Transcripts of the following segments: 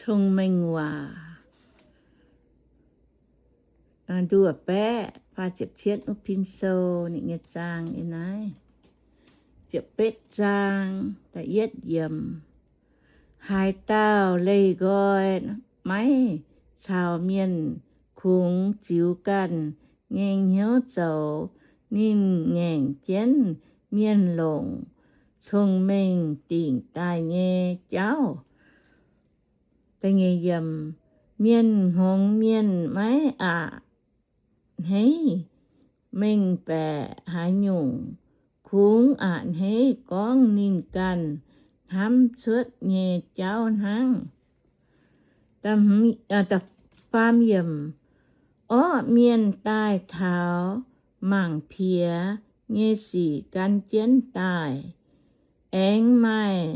Cong-Mengh Waac, nduov baeqv faah ziepc cietv wuov pin sou, ninh nyei zaang yiem naaiv. Ziepc betv zaang, da'yietv yiemc. Haaix dauh leih nqoi maiv caux mienh kungx ziux ganh nyei hnyouv zoux, ninh ngaengc jienv mienh longc cong-mengh dingc daaih nyei jauv. Mienh hngongx mienh maiv a'hneiv mengh baeqc haaix nyungc, kungx a'hneiv gorngv ninh ganh hnamv cuotv nyei jauv hnangv. Faam yiemc. Orqv mienh daaih taux mangc piex nyei sic gan jienv daaih, aengx maaih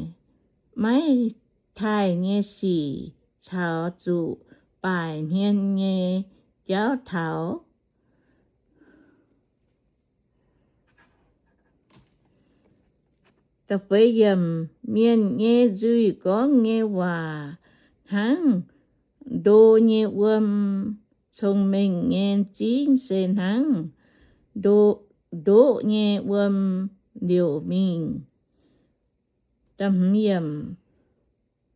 maiv taaih nyei sic caux zuqc baaic hmien nyei jauv taux. Mienh nyei nzuih gorngv nyei waac hnangv ndo nyei wuom, cong-mengh nyei zingv se hnangv ndoqv nyei wuom liouc mingh.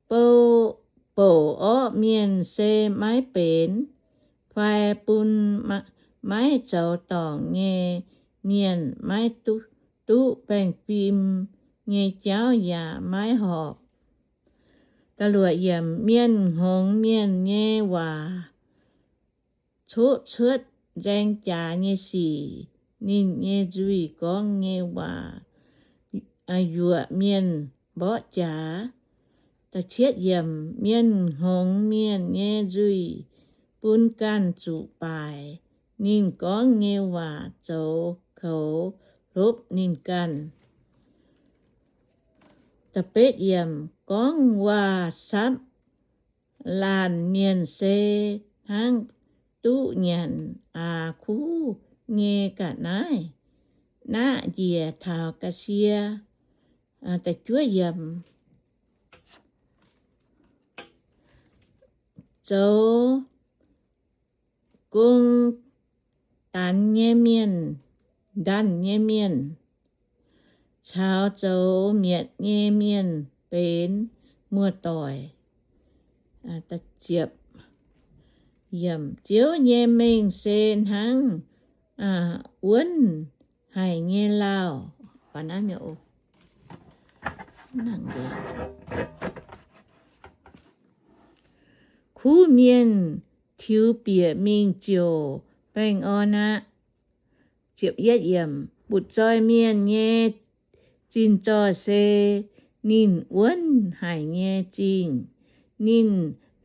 Bou, bouc orqv mienh se maiv benx, fai bun maiv zoux dorngc nyei mienh maiv duqv baengh fim nyei jauv yaac maiv horpc. Mienh hngongx mienh nyei waac coqv cuotv nzaeng jaax nyei sic, ninh nyei nzuih gorngv nyei waac yuoqc mienh mborqv jaax. Mienh hngongx mienh nyei nzuih bun ganh zuqc baaic, ninh gorngv nyei waac zoux koux hlopv ninh ganh. Gorngv waac sapv laanh mienh se hnangv duqv nyanc aax kuv nyei ga'naaiv, naqv njiec taux ga'sie. Zoux gong danx nyei mienh, ndanc nyei mienh, caux zoux mietc nyei mienh benx muoz-doic. Ziouv nyei mengh se hnangv wuonv haic nyei lauh. Kuv mienh tiux bieqc mingh ziouc baengh orn aqv. Butv-zoih mienh nyei zinh zoih se ninh wuonv haic nyei zingh. Ninh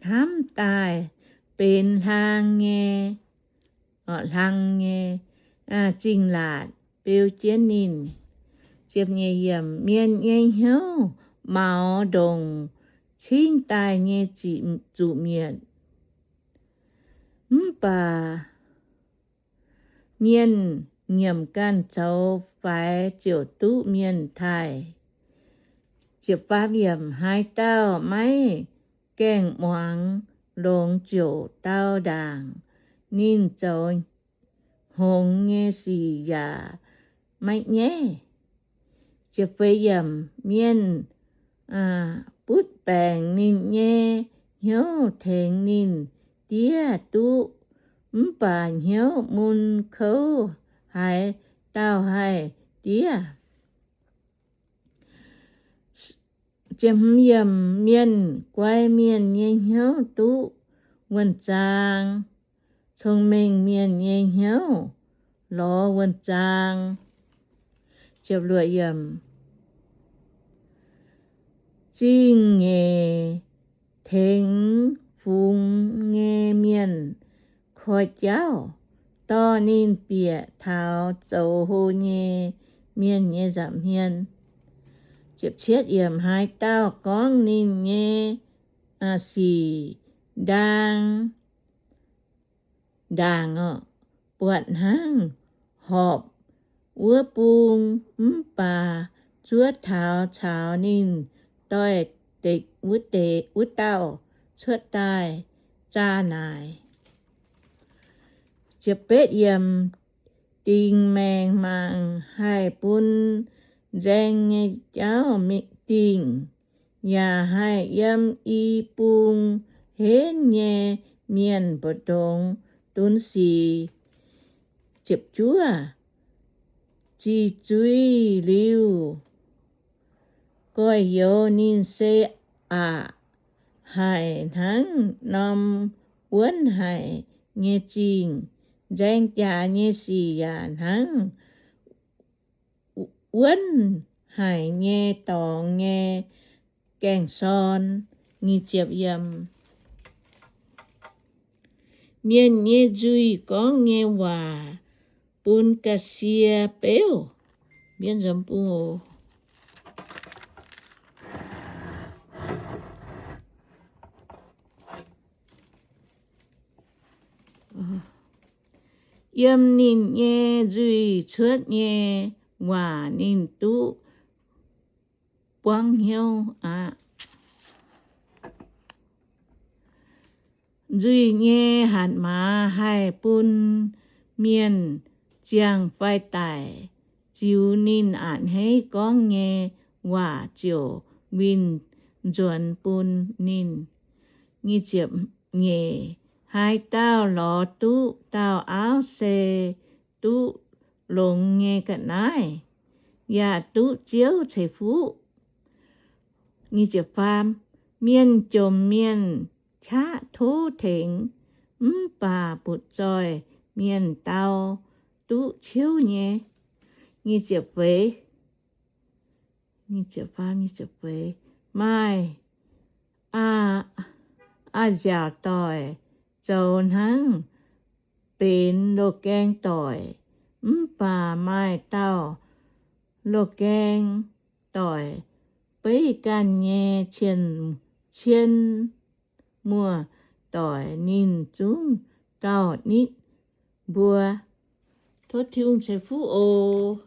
hnamv daaih benx hlang nyei, hlang nyei zingh laatc beu jienv ninh. Mienh nyei hnyouv maux ndongc cingv daaih nyei zuqc mietc, mv baac mienh nyiemc ganh zoux faix ziouc duqv mienh taaih. Haaix dauh maiv gaengh muangx longx ziouc dau ndaangc, ninh zoux hngongx nyei sic yaac maiv nyaiv. Mienh butv baengc ninh nyei hnyouv tengx ninh diev duqv, mv baac hnyouv mun kouv haaix dauh haih diev? Mienh guai mienh nyei hnyouv duqv wuonh zaang, cong-mengh mienh nyei hnyouv lorz wuonh zaang. Zingh nyeic tengx fungx nyei mienh koi jauv, dorh ninh bieqc taux zoux hlo nyei mienh nyei nza'hmien. Haaix dauh gorngv ninh nyei sic ndaang, ndaangc, buatc hnangv horpc wuov bung, mv baac zuov taux caux ninh doix-dekc wuov dauh, cuotv daaih zaah naaic. Ziepc betv yiem, dingc maengc mangc haih bun nzaeng nyei jauv dingc, yaac haih yiem i bung henv nyei mienh mbu'ndongx dunx sic. Ziepc juov, zic zuiz liuz, gorx-youz ninh se aqc haic hnangv norm wuonv haic nyei zingh. Nzaeng jaax nyei sic yaac hnangv wuonv haic nyei dorngx nyei gaeng-sorn. Mienh nyei nzuih gorngv nyei waac bun ga'sie beuv. Yiem ninh nyei nzuih cuotv nyei waac ninh duqv buangv hnyouv aqv. Nzuih nyei hatc maaz haih bun mienh ziangh fai daic. Ziux ninh a'hneiv gorngv nyei waac ziouc winh nzuonx bun ninh. Haaix dauh lorz duqv dauh auv se duqv longx nyei ga'naaiv, yaac duqv Ziouv ceix fuqv. Mienh jomc mienh qaqv tov tengx, mv baac butv-zoih mienh dau duqv ciouv nyei. Maaih a'nziaauc doic zoux hnangv benx loz-gaeng doic, mv baac maaih dauh loz-gaeng doic beiv ganh nyei cien, cien muoz-doic ninh zungv gauh nitv mbuo. Tov Tin-Hungh ceix fuqv oc.